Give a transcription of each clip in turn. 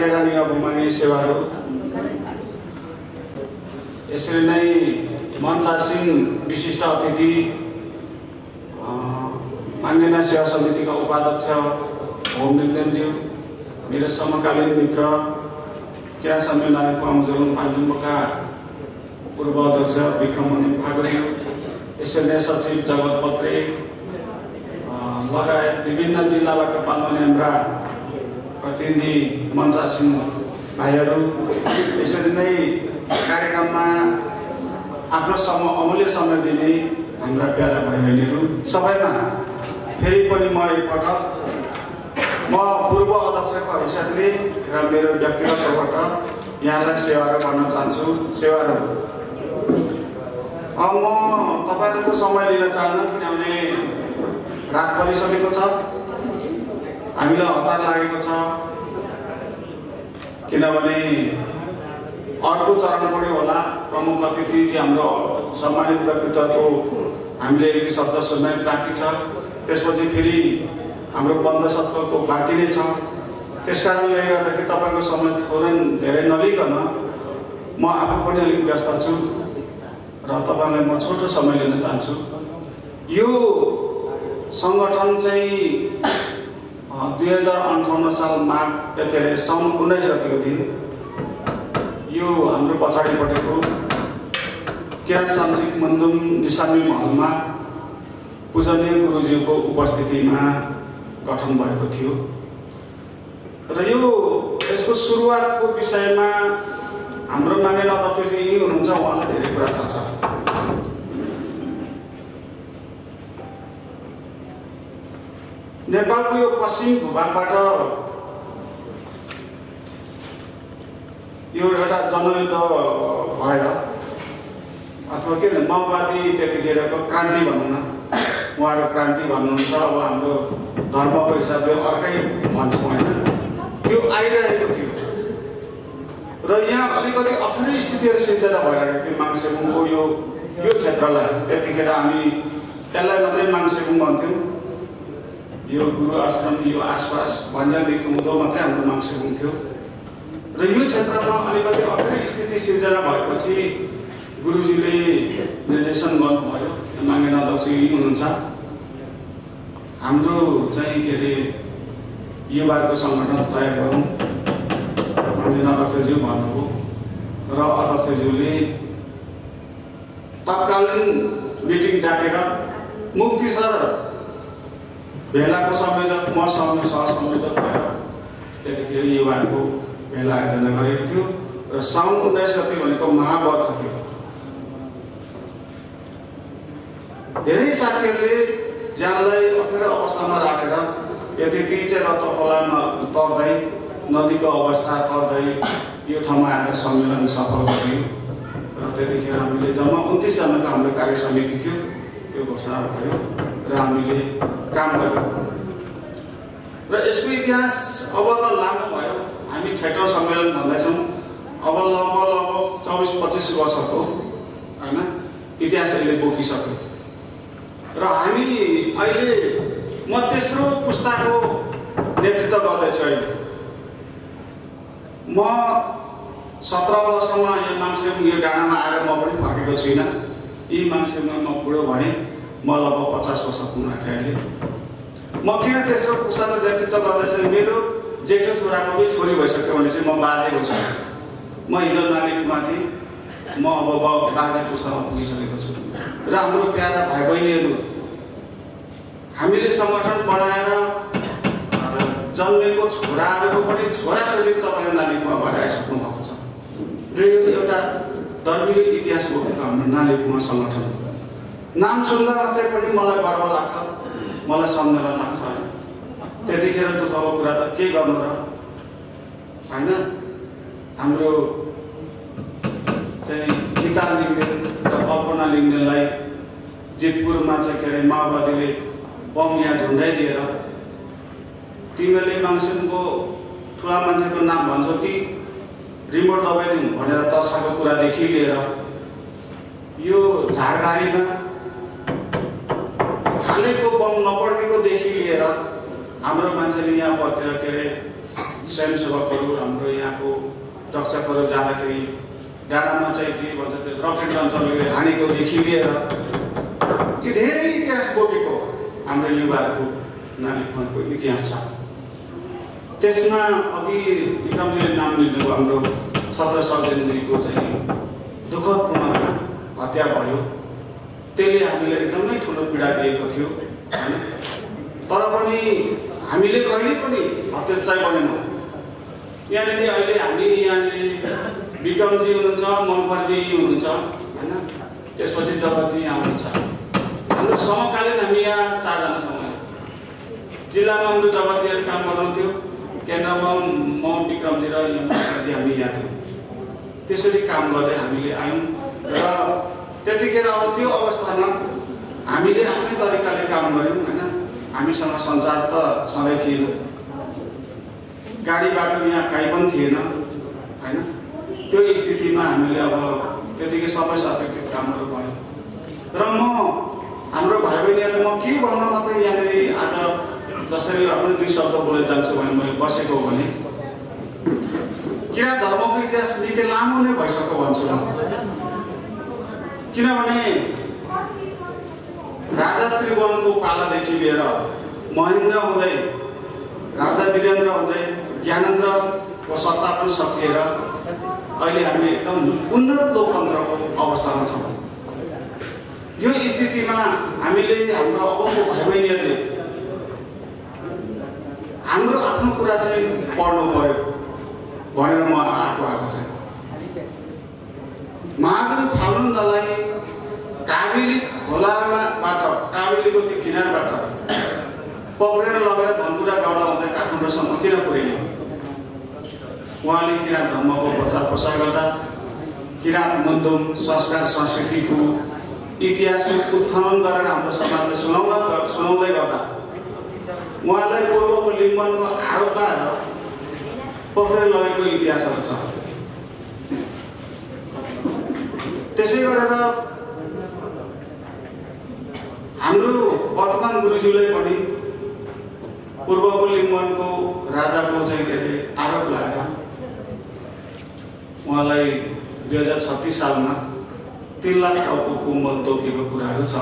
लागेर नि अब मागे सेवाहरू यसरी नै मनसा सिंह विशिष्ट अतिथि माननीय सेवा समितिका उपाध्यक्ष होम निगमज्यू मेरो समकालीन मित्र क्या सम्मेलन पाउँछौँ पाल्जुम्बका पूर्व अध्यक्ष विक्रममणि फागज्यू यसरी नै सचिव जगत पत्रे लगायत विभिन्न जिल्लाबाट पाल्ने हाम्रा प्रतिनिधि मनसा सिंह भाइहरू यसरी नै कार्यक्रममा आफ्नो अमूल्य समय दिने हाम्रा प्यारा भाइ बहिनीहरू सबैमा फेरि पनि म एकपटक पूर्व अध्यक्षको हैसियतले र मेरो व्यक्तिगत तर्फबाट यहाँलाई सेवाहरू गर्न चाहन्छु। सेवाहरू अब म तपाईहरुको समय लिन चाहन्न किनभने रात परिसकेको छ, हामीलाई हतार लागेको छ, किनभने अर्को चरण पनि होला। प्रमुख अतिथि हाम्रो सम्मानित व्यक्तित्वको हामीले एक शब्द सुन्नै बाँकी छ, त्यसपछि फेरि हाम्रो बन्द सत्रको बाँकी नै छ। त्यसकारणले गर्दाखेरि तपाईको समय थोरै धेरै नलिकन म आफू पनि अलिक व्यस्त छु र तपाईलाई म छोटो समय लिन चाहन्छु। यो संगठन चाहिँ 2058 साल माघ साउन 19 गतेको दिन यो हाम्रो पछाडिपट्टिको क्या सामाजिक मन्दुम निसामी महलमा पूजनीय गुरुजीको उपस्थितिमा गठन भएको थियो र यसको सुरुवातको विषयमा हाम्रो माननीय अध्यक्ष यही हुनुहुन्छ, उहाँलाई धेरै कुरा थाहा छ। नेपालको यो पश्चिम भूभागबाट यो एउटा जनयुद्ध भएर अथवा के माओवादी त्यतिखेरको क्रान्ति भनौँ न, उहाँहरू क्रान्ति भन्नुहुन्छ, अब हाम्रो धर्मको हिसाबले अर्कै भन्छौँ होइन, त्यो आइरहेको थियो र यहाँ अलिकति अप्ठ्यारो स्थितिहरू सिर्जना भइरहेको थियो। माङसेबुङको यो क्षेत्रलाई त्यतिखेर हामी त्यसलाई मात्रै माङसेबुङ भन्थ्यौँ, यो गुरु आश्रम यो आसपास भन्जादेखि उँधो मात्रै हाम्रो माङसेबुङ थियो र यो क्षेत्रमा अलिकति अप्ठ्यारो स्थिति सिर्जना भएपछि गुरुजीले निर्देशन गर्नुभयो, माननीय अध्यक्ष हुनुहुन्छ, हाम्रो चाहिँ के अरे युवाको सङ्गठन तयार गरौँ, माननीय अध्यक्षज्यू भन्नुभयो र अध्यक्षज्यूले तत्कालीन मिटिङ डाकेर मुक्ति सर भेलाको संयोजक म सहसंयोजक भएर त्यतिखेर युवाको भेला आयोजना गरेको थियो र साउन 19 गते भनेको महाबर्खा थियो। धेरै साथीहरूले ज्यानलाई अप्ठ्यारो अवस्थामा राखेर यदि ती चाहिँ रत्तखोलामा तर्दै नदीको अवस्था तर्दै यो ठाउँमा आएर सम्मेलन सफल गरियो र त्यतिखेर हामीले जम्मा 29 जनाको हाम्रो कार्य समिति थियो, त्यो घोषणा भयो र हामीले काम गर्यौँ र यसको इतिहास अब त लामो भयो। हामी 6औं सम्मेलन भन्दैछौँ, अब लगभग 24-25 वर्षको होइन इतिहास अहिले बोकिसक्यो र हामी अहिले म तेस्रो पुस्ताको नेतृत्व गर्दैछु। अहिले म 17 वर्षमा यो माङसेबुङ यो डाँडामा आएर म पनि फर्केको छुइनँ। यी माङसेबुङमा म बुढो भएँ, म लगभग 50 वर्ष पुग्न आँटेँ। अहिले म किन तेस्रो पुस्ताको नेतृत्व गर्दैछु, मेरो जेठो छोराको पनि छोरी भइसक्यो भने चाहिँ म बाजे भइसकेँ। म हिजो नानीमा थिएँ, म अब बाजे पुस्तामा पुगिसकेको छु र हाम्रो प्यारा भाइ बहिनीहरू हामीले सङ्गठन बनाएर जन्मेको छोराहरूको पनि छोराछोरीको तपाईँले नानीमा भएर आइसक्नु भएको छ र यो एउटा दर्मिलो इतिहास बोकेको हाम्रो नानीमा सङ्गठन नाम सुन्दा मात्रै पनि मलाई गर्व लाग्छ, मलाई सम्झना लाग्छ। त्यतिखेर दुःखको कुरा त के गर्नु र होइन। हाम्रो चाहिँ गीता लिङ्गदेन र कल्पना लिङ्गदेनलाई जितपुरमा चाहिँ के अरे माओवादीले बम यहाँ झुन्डाइदिएर तिमीहरूले माङसेबुङको ठुला मान्छेको नाम भन्छौ कि रिमोट दबाइदिउँ भनेर तर्साको कुरादेखि लिएर यो झारबारीमा हालेको बम नपड्केकोदेखि लिएर हाम्रो मान्छेले यहाँ पतिर के अरे स्वयंसेवकहरू हाम्रो यहाँको रक्षकहरू जाँदाखेरि डाँडामा चाहिँ के भन्छ त्यो रकेट लन्चरले हानेकोदेखि लिएर यो धेरै इतिहास बोकेको हाम्रो युवाहरूको नानीको इतिहास छ। त्यसमा अघि विक्रमजीले नाम लिनुभयो हाम्रो 17 जनवरीको चाहिँ दुःखदपूर्ण हत्या भयो। त्यसले हामीले एकदमै ठुलो पीडा दिएको थियो हैन। तर पनि हामीले कहिले पनि हतोत्साह गरेनौँ। यहाँनिर अहिले हामी यहाँनिर विक्रमजी हुनुहुन्छ, मनोहरजी हुनुहुन्छ हैन, त्यसपछि जगतजी यहाँ हुनुहुन्छ। हाम्रो समकालीन हामी यहाँ 4 जना छौँ। जिल्लामा हाम्रो जगतजीहरू काम गर्नुहुन्थ्यो, केन्द्रमा म विक्रमजी र मनोहरजी हामी यहाँ थियौँ। त्यसरी काम गर्दै हामीले आयौँ र त्यतिखेर अब त्यो अवस्थामा हामीले आफ्नै तरिकाले काम गऱ्यौँ हैन। हामीसँग सञ्चार त सधैँ थिएन, गाडी बाटो यहाँ कहीँ पनि थिएन हैन। त्यो स्थितिमा हामीले अब त्यतिकै सबै सापेक्षित कामहरू गऱ्यौँ र म हाम्रो भाइ बहिनीहरू म के भन्न मात्रै यहाँनिर आज जसरी आफ्नो 2 शब्द बोलेर जान्छु भने मैले बसेको हो भने किराँत धर्मको इतिहास निकै लामो नै भइसक्यो भन्छु म। किनभने राजा त्रिभुवनको पालादेखि लिएर महेन्द्र हुँदै राजा वीरेन्द्र हुँदै ज्ञानेन्द्रको सत्ता पनि सकिएर अहिले हामी एकदम उन्नत लोकतन्त्रको अवस्थामा छौँ। यो स्थितिमा हामीले हाम्रो अबको भाइ बहिनीहरूले हाम्रो आफ्नो कुरा चाहिँ पढ्नु पर्यो भनेर म आएको चाहिँ महादेव फाल्गुन दलाई काबेली खोलाबाट काबेलीको त्यो किनारबाट पक्रेर लगेर धनकुटा गाउँडा हुँदै काठमाडौँसम्म किन पुर्याइयो? उहाँले किराँत धर्मको प्रचार प्रसार गर्दा किराँत मुन्दुम संस्कार संस्कृतिको इतिहासको उत्खनन गरेर हाम्रो समाजलाई सुनाउँदै गर्दा उहाँलाई पूर्वको लिम्बनको आरोप लगाएर पक्रेर लगेको इतिहासहरू छ। त्यसै गरेर हाम्रो वर्तमान गुरुज्यूले पनि पूर्वको लिम्बनको राजाको चाहिँ के अरे आरोप लगाएर उहाँलाई 2036 सालमा 3 लाख टाउको मल तोकेको कुराहरू छ।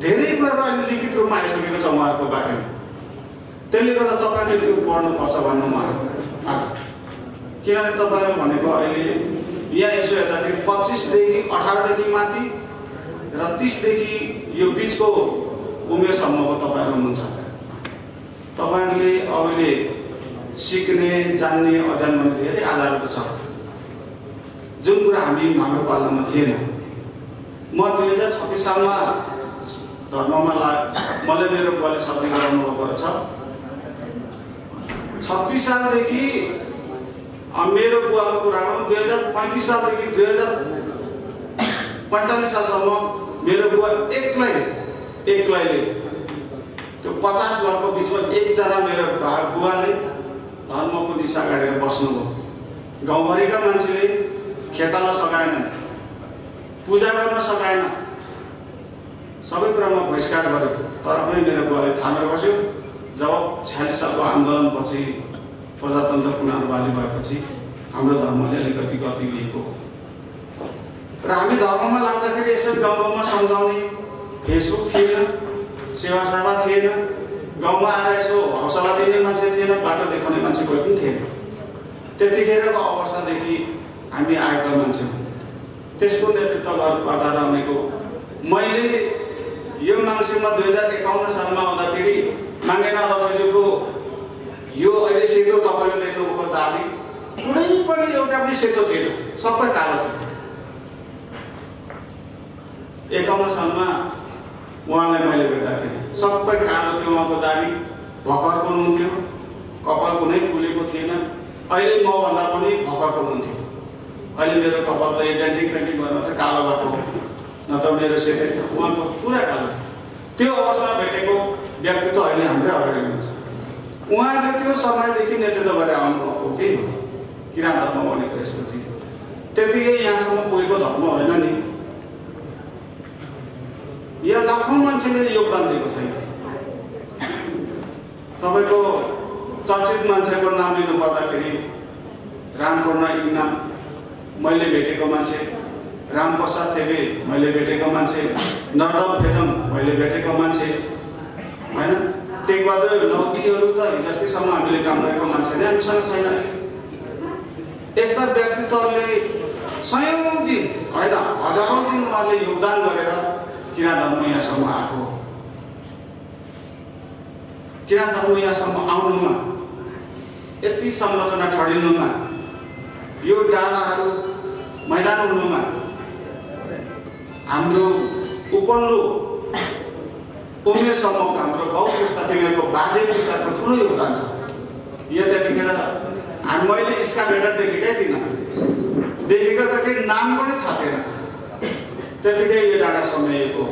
धेरै कुराहरू अहिले लिखित रूपमा आइसकेको छ उहाँहरूको बारेमा। त्यसले गर्दा तपाईँले त्यो पढ्नुपर्छ भन्नु म आज। किनभने तपाईँहरू भनेको अहिले यहाँ यसो हेर्दाखेरि 25 देखि 18 देखि माथि र 30 देखि यो बिचको उमेरसम्मको तपाईँहरू हुनुहुन्छ। तपाईँहरूले अहिले सिक्ने जान्ने अध्ययन गर्ने धेरै आधारहरू छ जुन कुरा हाम्रो पालामा थिएन। म 2036 सालमा धर्ममा मैले मेरो बुवाले शब्द गराउनु भएको रहेछ। 36 सालदेखि मेरो बुवाको कुरा हो 2035 सालदेखि 2045 सालसम्म मेरो बुवा एक्लैले त्यो 50 वर्षको बिचमा एकजना मेरो बुवाले धर्मको दिशा गाडेर बस्नुभयो। गाउँभरिका मान्छेले खेताला सघाएन, पूजा गर्न सघाएन, सबै कुरामा बहिष्कार गर्यो। तर पनि मेरो बुवाले थामेर बस्यो। जब 46 सालको आन्दोलनपछि प्रजातन्त्र पुनर्बहाली भएपछि हाम्रो धर्मले अलिकति गति लिएको र हामी धर्ममा लाग्दाखेरि यसो गाउँमा सम्झाउने फेसबुक थिएन, सेवा थिएन, गाउँमा आएर यसो हौसला दिने मान्छे थिएन, बाटो देखाउने मान्छे कोही पनि थिएन। त्यतिखेरको अवस्थादेखि हामी आएका मान्छे त्यसको नेतृत्व गर्दा रहनेको मैले यो मान्छेमा 2051 सालमा आउँदाखेरि माङ्गेना दसैँको यो अहिले सेतो तपाईँले देख्नुभएको दाली कुनै पनि एउटा पनि सेतो थिएन, सबै कालो थियो। 51 सालमा उहाँलाई मैले भेट्दाखेरि सबै कालो थियो, उहाँको दाली भर्खरको हुनुहुन्थ्यो, कपाल कुनै फुलेको थिएन। अहिले मभन्दा पनि भर्खरको हुनुहुन्थ्यो। अहिले मेरो कपाल त डेन्टिङ पेन्टिङ गरेर मात्रै कालो भएको हो, नत्र मेरो सेतै छ, उहाँको पुरा कालो। त्यो अवस्थामा भेटेको व्यक्तित्व अहिले हाम्रै अगाडि हुनुहुन्छ। उहाँले त्यो समयदेखि नेतृत्व गरेर आउनुभएको के हो किराँत धर्म भनेको यस्तो चिज। त्यतिकै यहाँसम्म पुगेको धर्म होइन नि। यहाँ लाखौँ मान्छेले योगदान दिएको छैन। तपाईँको चर्चित मान्छेको नाम लिनु पर्दाखेरि रामकर्ण इग्नाम मैले भेटेको मान्छे, रामप्रसाद थेबे मैले भेटेको मान्छे, नरदम फेजम मैले भेटेको मान्छे हैन, टेकबहादुर लौतीहरू त हिजोअस्तिसम्म हामीले काम गरेको मान्छे नै हामीसँग छैन। यस्ता व्यक्तित्वहरूले सयौं दिन होइन हजारौं दिन उहाँले योगदान गरेर किराँत धर्म यहाँसम्म आएको। किराँत धर्म यहाँसम्म आउनुमा, यति संरचना ठडिनुमा, यो डाँडाहरू मैदान हुनुमा हाम्रो उपल्लो उमेरसम्मको हाम्रो बाउ पुस्तादेखिको बाजे पुस्ताको ठुलो योगदान छ। यो त्यतिखेर मैले एक्सकाभेटर देखेकै थिइनँ, देखेको त केही नाम पनि थाहा थिएन, त्यतिकै यो डाँडा समाइएको।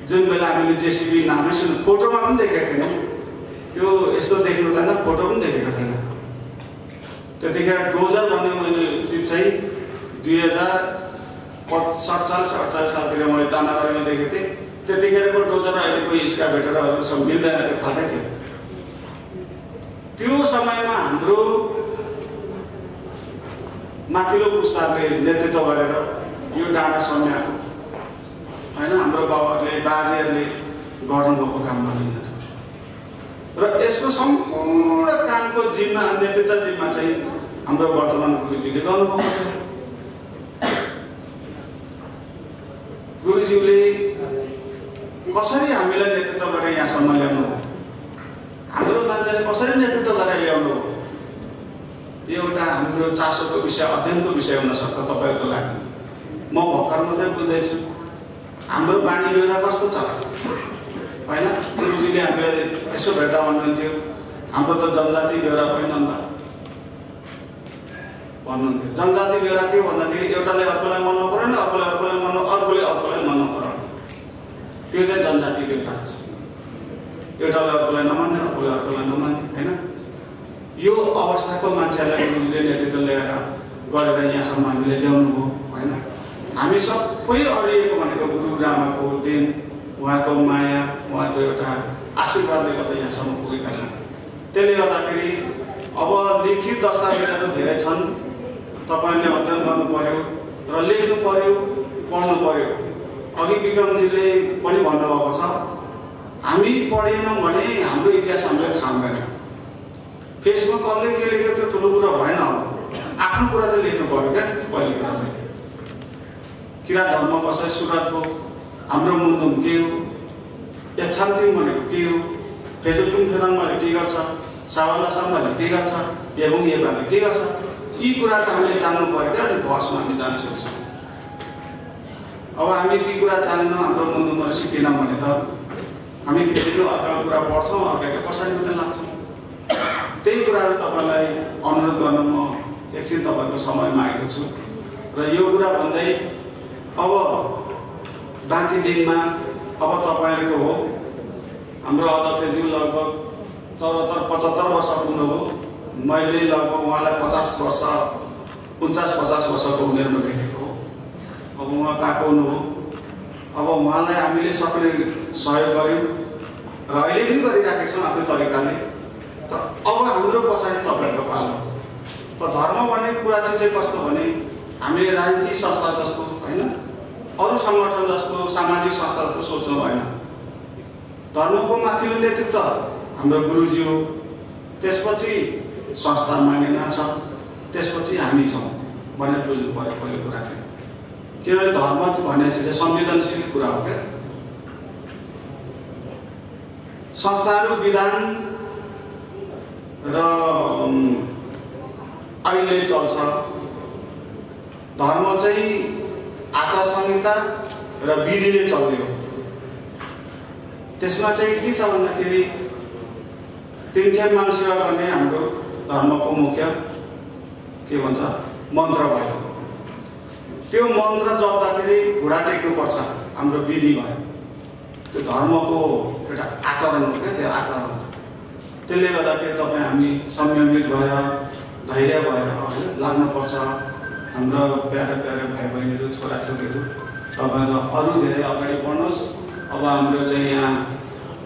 जुन बेला हामीले जेसीबी नामै सुन्नु, फोटोमा पनि देखेको थिएनौँ, त्यो यस्तो देखेको थिएन, फोटो पनि देखेको थिएन। त्यतिखेर डोजर भन्ने मैले चिज चाहिँ 2047-48 सालतिर मैले दानाबारीमा देखेको थिएँ। त्यतिखेरको डोजर अहिलेको एक्सकाभेटरहरू सब मिल्दैन, त्यो फाल्टै थियो। त्यो समयमा हाम्रो माथिल्लो पुस्ताले नेतृत्व गरेर यो डाँडा समाएको होइन, हाम्रो बाबुहरूले बाजेहरूले गर्नुभएको काम मानिन्छ। र यसको सम्पूर्ण कामको जिम्मा, नेतृत्व जिम्मा चाहिँ हाम्रो वर्तमान गुरुजीले गर्नुभएको छ। गुरुज्यूले कसरी हामीलाई नेतृत्व गरेर यहाँसम्म ल्याउनु, हाम्रो मान्छेले कसरी नेतृत्व गरेर ल्याउनु, यो एउटा हाम्रो चासोको विषय, अध्ययनको विषय हुन सक्छ तपाईँहरूको लागि। म भर्खर मात्रै बुझ्दैछु हाम्रो बानी बेहोरा कस्तो छ होइन। गुरुजीले हामीलाई यसो भेट्दा भन्नुहुन्थ्यो, हाम्रो त जनजाति बेहोरा पनि अन्त भन्नुहुन्थ्यो। जनजाति बेहोरा के भन्दाखेरि एउटाले अर्कोलाई मन नपरेन, अर्कोले अर्कोलाई मन, अर्कोले अर्कोलाई मन नपराउने, त्यो चाहिँ जनजाति बेहोरा छ। एउटाले अर्कोलाई नमान्ने, अर्कोले अर्कोलाई नमान्ने होइन। यो अवस्थाको मान्छेहरूलाई गुरुजीले नेतृत्व ल्याएर गरेर यहाँसम्म हामीले ल्याउनु भयो होइन। हामी सबै अरिएको भनेको गुरुआमाको दिन, उहाँको माया, उहाँको एउटा आशीर्वादले गर्दा यहाँसम्म पुगेका छन्। त्यसले गर्दाखेरि अब लिखित दस्तावेजहरू धेरै छन्, तपाईँले अध्ययन गर्नु पर्यो र लेख्नु पर्यो, पढ्नु पर्यो। अघि विक्रमजीले पनि भन्नुभएको छ, हामी पढेनौँ भने हाम्रो इतिहास हामीले थाहा हुँदैन। फेसबुक कसले के लेख्यो त्यो ठुलो कुरा भएन, आफ्नो कुरा चाहिँ लेख्नु पर्यो क्या। पहिलो कुरा चाहिँ किराँत धर्म कसै सुरतको, हाम्रो मुन्दुम के हो, याछामतिङ भनेको के हो, फेजुलकुङ फेदाङमाले के गर्छ, सावला साम्बाले के गर्छ, येबुङ येबाले के गर्छ, यी कुरा त हामीले जान्नु पर्यो क्या। अनि भर्समा हामी जान सक्छौँ। अब हामी ती कुरा जानेनौँ, हाम्रो मुन्दुमहरू सिकेनौँ भने त हामी फेरि अर्काको कुरा पढ्छौँ, अर्काको पछाडि मात्रै लाग्छौँ। त्यही कुराहरू तपाईँलाई अनुरोध गर्न म एकछिन तपाईँको समयमा आएको छु। र यो कुरा भन्दै अब बाँकी दिनमा अब तपाईँहरूको हो, हाम्रो अध्यक्षज्यू लगभग 74-75 वर्ष पुग्नुभयो। मैले लगभग उहाँलाई 50 वर्ष 49-50 वर्षको उमेरमा भेटेको हो। अब उहाँ पाएको हुनुभयो। अब उहाँलाई हामीले सक्ने सहयोग गऱ्यौँ र अहिले पनि गरिराखेका छौँ आफ्नो तरिकाले। तर अब हाम्रो पछाडि तपाईँहरूको पालो। त धर्म भन्ने कुरा चाहिँ कस्तो भने हामीले राजनीतिक संस्था जस्तो होइन, अरू सङ्गठन जस्तो, सामाजिक संस्था जस्तो सोच्नु भएन। धर्मको माथिल्लो नेतृत्व हाम्रो गुरुजी हो, त्यसपछि संस्था मान्यता छ, त्यसपछि हामी छौँ भनेर बुझ्नु पर्यो पहिलो कुरा चाहिँ। किनभने धर्म भनेपछि चाहिँ संवेदनशील कुरा हो क्या। संस्थाहरू विधान र अहिले चल्छ, धर्म चाहिँ आचार संहिता र विधिले चल्यो। त्यसमा चाहिँ के छ भन्दाखेरि 3 खेप मानसेवा गर्ने हाम्रो धर्मको मुख्य के भन्छ मन्त्र भयो। त्यो मन्त्र जप्दाखेरि घुँडा टेक्नुपर्छ, हाम्रो विधि भयो। त्यो धर्मको एउटा आचरण हो क्या, त्यो आचरण। त्यसले गर्दाखेरि तपाईँ हामी संयमित भएर धैर्य भएर लाग्नुपर्छ। हाम्रो प्यारा प्यारा भाइ बहिनीहरू, छोराछोरीहरू, तपाईँहरू अरू धेरै अगाडि बढ्नुहोस्। अब हाम्रो चाहिँ यहाँ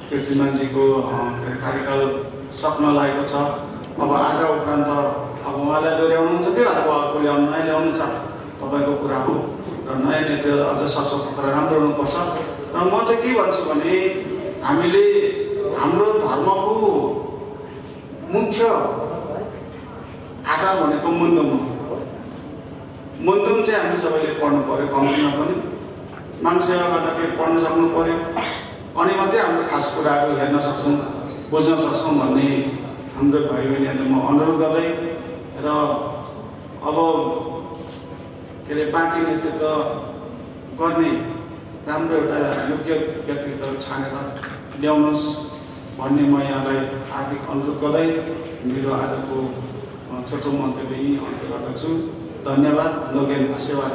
कीर्तिमानजीको कार्यकाल सक्न लागेको छ। अब आज उपरान्त अब उहाँलाई दोहोऱ्याउनुहुन्छ कि अथवा अर्को नयाँ ल्याउनु छ तपाईँको कुरा हो र नयाँ नेतृत्व अझ सशक्त र राम्रो हुनुपर्छ। र म चाहिँ के भन्छु भने हामीले हाम्रो धर्मको मुख्य आधार भनेको मुन्दुम हो। मुन्दुम चाहिँ हामी सबैले पढ्नु पर्यो, कम्तीमा पनि मानव सेवा गर्दाखेरि पढ्न सक्नु पर्यो, अनि मात्रै हाम्रो खास कुराहरू हेर्न सक्छौँ, बुझ्न सक्छौँ भन्ने हाम्रो भाइ बहिनीहरूले म अनुरोध गर्दै र अब के अरे बाँकी नेतृत्व गर्ने राम्रो एउटा योग्य व्यक्तित्व छानेर ल्याउनुहोस् भन्ने म यहाँलाई हार्दिक अनुरोध गर्दै मेरो आजको छोटो मन्तव्य यही अन्त्य गर्दछु। धन्यवाद। लोगेन आशीर्वाद।